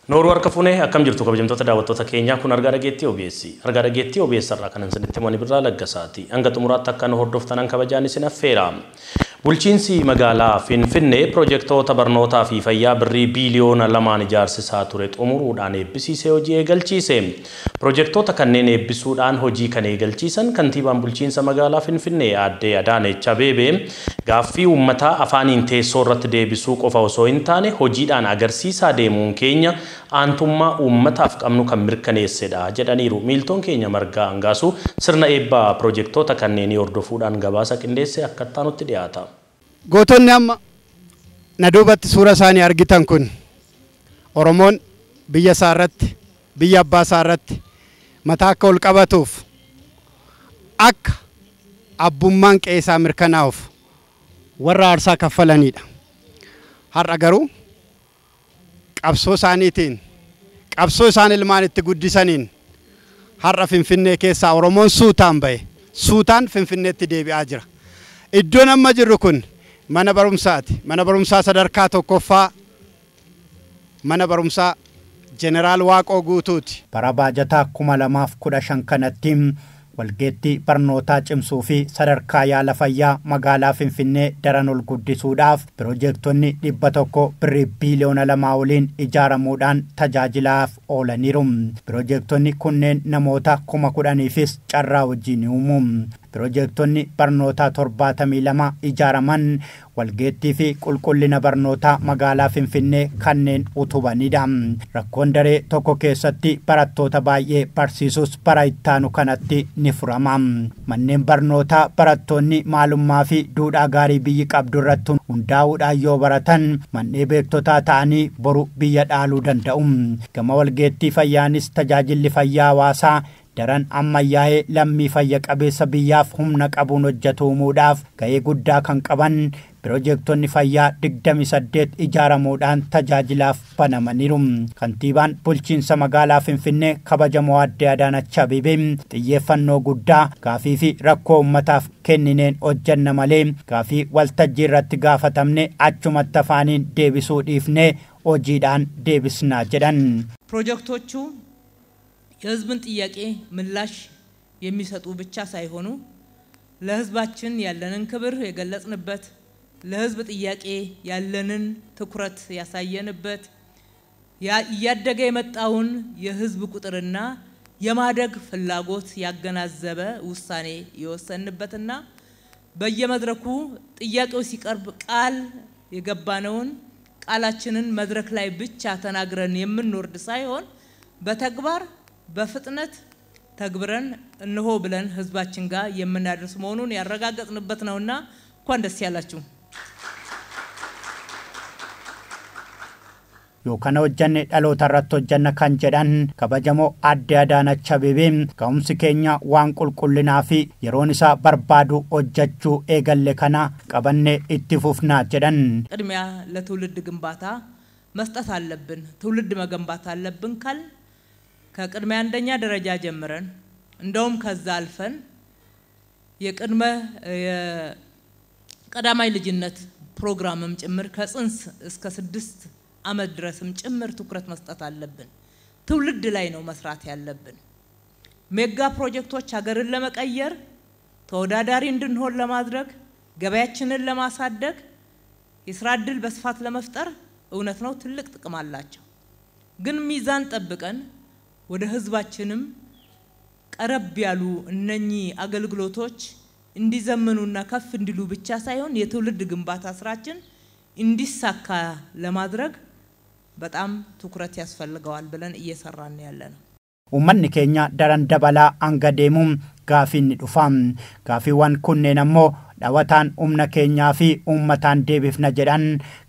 Nooruu harka fuunee akkam jirtu kabajamtoota daawwattoota keenyaa kun argaa dhageettii OBS. Argaa dhageettii OBS irraa kanan isinitti himani Birraa Laggasaati. Hanga xumuraatti akka nu hordoftanan kabajaan isin affeera. Bulchiinsi magaalaa Finfinnee pirojektoota barnootaa fi fayyaa birrii biiliyoona 2 ijaarsisaa ture xumuruudhaan eebbisiisee hojii eegalchiise. Pirojektoota kanneen eebbisuudhaan hojii kan eegalchiisan kantiibaan bulchiinsa magaalaa Finfinnee Aadde Adaanech Abeebee gaaffii uummataa afaaniin teessoo irratti deebisuu qofa osoo hin taane hojiidhaan agarsiisaa deemuun keenya aantummaa uummataaf qabnu kan mirkaneessedha jedhaniiru. Miiltoon keenya Margaa Angaasuu sirna eebbaa pirojektoota kanneenii hordofuudhaan gabaasa qindeesse akka itti dhiyaata. Gootonni amma na duubatti suura isaanii argitan kun Oromoon biyya isaa irratti, biyya abbaa isaa irratti mataa akka ol qabatuuf, akka abbummaan qe'ee isaa mirkanaa'uuf warra aarsaa kaffalanidha. Har'a garuu qabsoo isaaniitiin, qabsoo isaan ilmaan itti guddisaniin har'a Finfinnee keessaa Oromoon suutaan ba'e, suutaan Finfinneetti deebi'aa jira. Iddoon amma jirru kun mana barumsaati. Mana barumsaa sadarkaa tokkoffaa, mana barumsaa Jeneraal Waaqoo Guutuuti. Bara baajataa 2015 kanatti walgeettii barnootaa cimsuu fi sadarkaa yaala fayyaa magaalaa Finfinnee daran ol guddisuudhaaf pirojektoonni 100 birrii biiliyoona 2 oliin ijaaramuudhaan tajaajilaaf oolaniiru. Pirojektoonni kunneen namoota 10,000fis carraa hojii ni uumu. Pirojektoonni barnootaa 72 ijaaraman walgeettii fi qulqullina barnootaa magaalaa Finfinnee kanneen utubanidha. Rakkoon daree tokko keessatti barattoota baay'ee barsiisus bara ittaanu kanatti ni furama. Manneen barnootaa barattoonni maalummaa fi duudhaa gaarii biyyi qabdu irratti hundaa'uudhaan yoo baratan manneen beektotaa ta'anii boru biyya dhaaluu danda'u. Gama walgeettii fayyaanis tajaajilli fayyaa hawaasaa daran ammayyaa'ee lammii fayya qabeessa biyyaaf humna qabuun hojjetu uumuudhaaf ga'ee guddaa kan qaban pirojektoonni fayyaa 28 ijaaramuudhaan tajaajilaaf banamaniiru. Kantiibaan bulchiinsa magaalaa Finfinnee kabajamoo Aadde Adaanach Abeebee xiyyeeffannoo guddaa gaafii fi rakkoo uummataaf kennineen hojjenna malee gaafii waltajjii irratti gaafatamne achumatti afaaniin deebisuu dhiifnee hojiidhaan deebisnaa jedhan. ፕሮጀክቶቹ የህዝብን ጥያቄ ምላሽ የሚሰጡ ብቻ ሳይሆኑ ለህዝባችን ያለንን ክብር የገለጽንበት፣ ለህዝብ ጥያቄ ያለንን ትኩረት ያሳየንበት፣ እያደገ የመጣውን የህዝብ ቁጥርና የማደግ ፍላጎት ያገናዘበ ውሳኔ የወሰንበትና በየመድረኩ ጥያቄው ሲቀርብ ቃል የገባነውን ቃላችንን መድረክ ላይ ብቻ ተናግረን የምንወርድ ሳይሆን በተግባር በፍጥነት ተግብረን እንሆ ብለን ህዝባችን ጋር የምናደርስ መሆኑን ያረጋገጥንበት ነውና እንኳን ደስ ያላችሁ። Yoo kana hojjanne dhaloota irratti hojjanna kan jedhan kabajamoo Aadde Adaanach Abeebee ka'umsi keenya waan qulqullinaa fi yeroon isaa barbaadu hojjechuu eegalle kana qabannee itti fufnaa jedhan. ቅድሚያ ለትውልድ ግንባታ መስጠት አለብን፣ ትውልድ መገንባት አለብን ካል ከቅድሚያ አንደኛ ደረጃ ጀምረን እንደውም ከዛ አልፈን የቅድመ የቀዳማይ ልጅነት ፕሮግራምም ጭምር ከጽንስ እስከ 6 ዓመት ድረስም ጭምር ትኩረት መስጠት አለብን። ትውልድ ላይ ነው መስራት ያለብን። ሜጋ ፕሮጀክቶች ሀገርን ለመቀየር ተወዳዳሪ እንድንሆን ለማድረግ፣ ገበያችንን ለማሳደግ፣ የስራ ዕድል በስፋት ለመፍጠር እውነት ነው ትልቅ ጥቅም አላቸው። ግን ሚዛን ጠብቀን ወደ ህዝባችንም ቀረብ ያሉ እነኚህ አገልግሎቶች እንዲዘምኑና ከፍ እንዲሉ ብቻ ሳይሆን የትውልድ ግንባታ ስራችን እንዲሳካ ለማድረግ በጣም ትኩረት ያስፈልገዋል ብለን እየሰራን ያለነው። Uummanni keenya daran dabalaa hanga deemuun gaafiin ni dhufa. Gaafiiwwan kunneen ammoo dhawataan humna keenyaa fi uummataan deebifna jedhan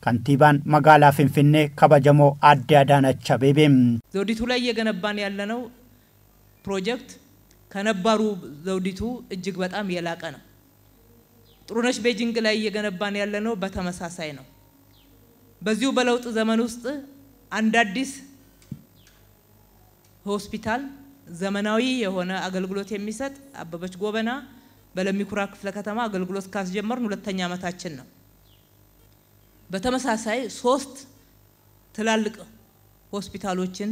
kantiibaan magaalaa Finfinnee kabajamoo Aadde Adaanach Abeebee. ዘውዲቱ ላይ እየገነባን ያለነው ፕሮጀክት ከነባሩ ዘውዲቱ እጅግ በጣም የላቀ ነው። ጥሩነሽ ቤጂንግ ላይ እየገነባን ያለነው በተመሳሳይ ነው። በዚሁ በለውጥ ዘመን ውስጥ አንድ አዲስ ሆስፒታል ዘመናዊ የሆነ አገልግሎት የሚሰጥ አበበች ጎበና በለሚኩራ ክፍለ ከተማ አገልግሎት ካስጀመርን ሁለተኛ ዓመታችን ነው። በተመሳሳይ 3 ትላልቅ ሆስፒታሎችን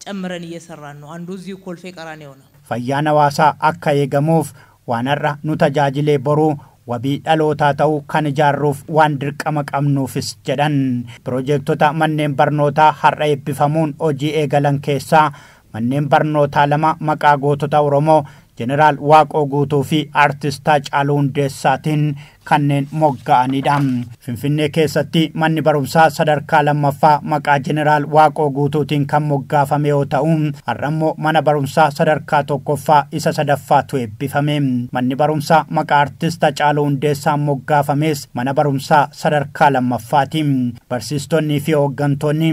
ጨምረን እየሰራን ነው። አንዱ እዚሁ ኮልፌ ቀራኒዮ ነው። Fayyaan hawaasaa akka eegamuuf waan har'a nu tajaajilee boruu wabii dhalootaa ta'uu kan ijaarruuf waan dirqama qabnuufis jedhan. Piroojeektota manneen barnootaa har'a eebbifamuun hojii eegalan keessaa manneen barnootaa 2 maqaa gootota Oromoo Jeneraal Waaqoo Guutuu fi Aartist Haacaaluu Hundeessaatiin kanneen mogga'anidha. Finfinnee keessatti manni barumsaa sadarkaa 2ffaa maqaa Jeneraal Waaqoo Guutuutiin kan moggaafame yoo ta'u, har'a immoo mana barumsaa sadarkaa 1ffaa isa 3ffaatu eebbifame. Manni barumsaa maqaa Aartist Haacaaluu Hundeessaan moggaafames mana barumsaa sadarkaa 2ffaati. Barsiistonni fi hooggantoonni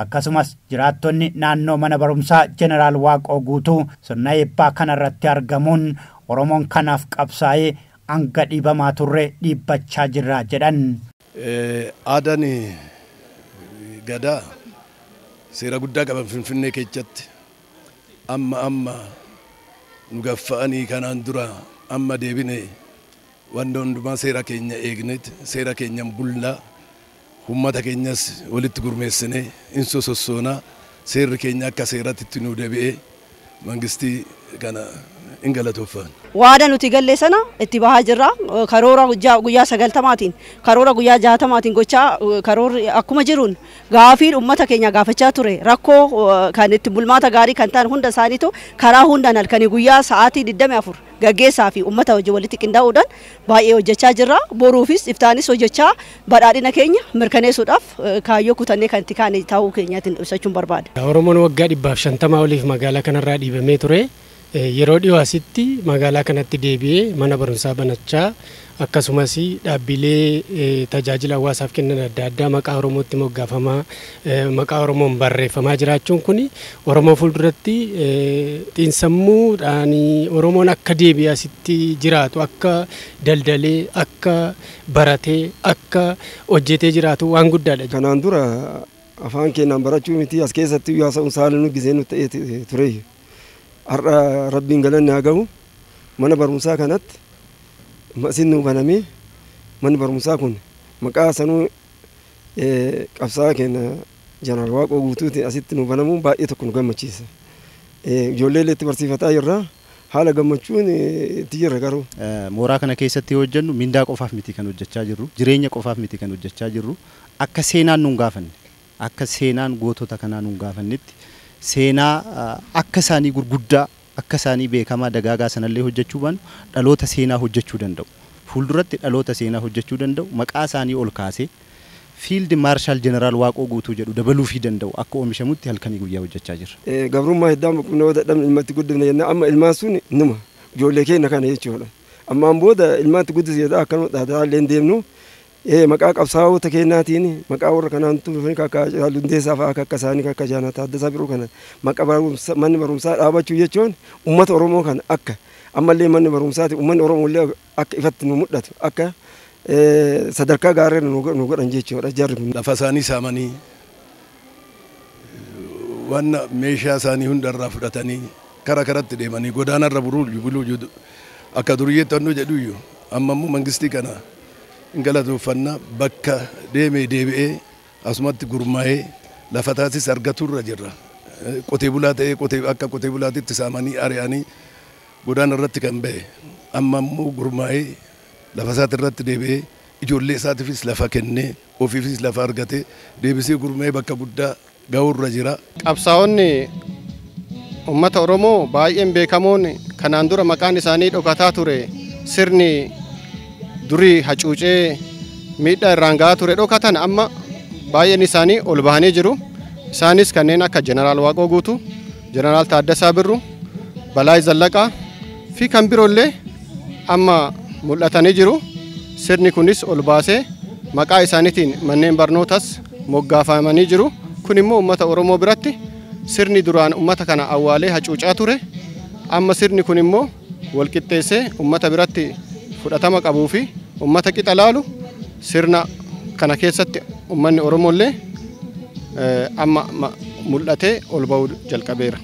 akkasumas jiraattonni naannoo mana barumsaa Jeneraal Waaqoo Guutuu sirna eebbaa kanarratti argamuun Oromoon kanaaf qabsaa'ee hanga dhiibamaa turre dhiibbachaa jirra jedhan. Aadaan gadaa seera guddaa qaban Finfinnee keessatti amma nu gaffa'anii kanaan dura amma deebine wanta hundumaa seera keenya eegneet seera keenyan bullaa uummata keenyas walitti gurmeessine in sossoonaa seerri keenya akka seeratti nu deebi'ee mangistii kana in galatoofan. Waada nuti galle sana itti bahaa jirra. Karoora guyyaa 90maatiin karoora guyyaa 60maatiin gochaa karoorri akkuma jiruun gaafiin uummata keenya gaafachaa ture rakkoo kan itti bulmaata gaarii kan ta'an hunda isaaniitu karaa hundaan halkanii guyyaa sa'aatii 24 gaggeessaa fi uummata hojii walitti qindaa'uudhaan baay'ee hojjechaa jirra. Boruufis iftaanis hojjechaa badhaadhina keenya mirkaneessuudhaaf kaayyoo kutannee kan itti kaane ta'uu keenyaatiin ibsachuun barbaada. Oromoon waggaa 150 oliif magaalaa kanarraa dhiibamee ture. Yeroo dhiyoo asitti magaalaa kanatti deebi'ee mana barumsaa banachaa akkasumas dhaabbilee tajaajila hawaasaaf kennan adda addaa maqaa Oromootti moggaafamaa maqaa Oromoon barreeffamaa jiraachuun kun Oromoo fuulduratti xiinsammuudhaan Oromoon akka deebi'ee asitti jiraatu akka daldalee akka baratee akka hojjetee jiraatu waan guddaadha. Kanaan dura afaan keenyaan barachuu miti as keessatti haasa'uun saalinu gisee nutti ta'ee ture. Har'a Rabbiin galanni haa gahu mana barumsaa kanatti masiin nu banamee manni barumsaa kun maqaa sanuu qabsaa'aa keenya Jeneraal Waaqoo Guutuutiin asitti nu banamuun baay'ee tokko nu gammachiisa. Ijoollee illee itti barsiifataa jirra. Haala gammachuun itti jirra garuu. Mooraa kana keessatti yoo hojjennu mindaa qofaaf miti kan hojjechaa jirru, jireenya qofaaf miti kan hojjechaa jirru, akka seenaan nu hin gaafanne, akka seenaan gootota kanaa nu hin gaafannetti seenaa akka isaanii gurguddaa akka isaanii beekamaa dagaagaa sanallee hojjechuu baannu dhaloota seenaa hojjechuu danda'u. Fuulduratti dhaloota seenaa hojjechuu danda'u maqaa isaanii ol kaasee Fiild Maarshaal Jeneraal Waaqoo Guutuu jedhu dabaluufii danda'u akka oomishamutti halkanii guyyaa hojjechaa jirra. Gabrummaa hiddaan boqonnaa dadhabne ilmatti guddifne jennaan amma ilmaan sun numa ijoollee keenya kana jechuudha. Ammaan booda ilmaatti guddise jedhaa akkanuma dhaadaa illee hin deemnu. Maqaa qabsaa'ota keenyaatiin maqaa warra kanaan dhufanii akka Haacaaluu Hundeessaa fa'aa akka isaanii akka Jaanaa Taaddasaa Birruu kana maqaa barumsa manni barumsaa dhaabachuu jechuun uummata Oromoo kana akka ammallee manni barumsaati uummanni Oromoo illee akka ifatti nu mul'atu akka sadarkaa gaarii nu godhan jechuudha jarri kun. Lafa isaanii saamanii waan meeshaa isaanii hundarraa fudhatanii karaa karatti deemanii godaanarra buluu akka duriyyeetti hannuu jedhu iyyuu amma immoo mangistii kana hin galatoofannaa bakka deemee deebi'ee asumatti gurmaa'ee lafa taasis argaturra jirra. Qotee bulaa ta'ee akka qotee bulaatitti saamanii ari'anii godaana irratti kan ba'e amma immoo gurmaa'ee lafa isaati irratti deebi'ee ijoollee isaatiifis lafa kennee ofiifis lafa argatee deebisee gurmaa'ee bakka guddaa ga'uurra jira. Qabsaa'onni uummata Oromoo baay'een beekamoon kanaan dura maqaan isaanii dhokataa ture sirni durii hacuucee miidhaa irraan gahaa ture dhokatan amma baay'een isaanii ol bahanii jiru. Isaanis kanneen akka Jeneraal Waaqoo Guutuu, Jeneraal Taaddasaa Birruu, Balaay Zallaqaa fi kan biroollee amma mul'atanii jiru. Sirni kunis ol baasee maqaa isaaniitiin manneen barnootas moggaafamanii jiru. Kun immoo uummata Oromoo biratti sirni duraan uummata kana awwaalee hacuucaa ture. Amma sirni kun immoo walqixxeessee uummata biratti fudhatama qabuu fi uummata qixa laalu sirna kana keessatti uummanni Oromoo illee amma mul'atee ol ba'uu jalqabeera.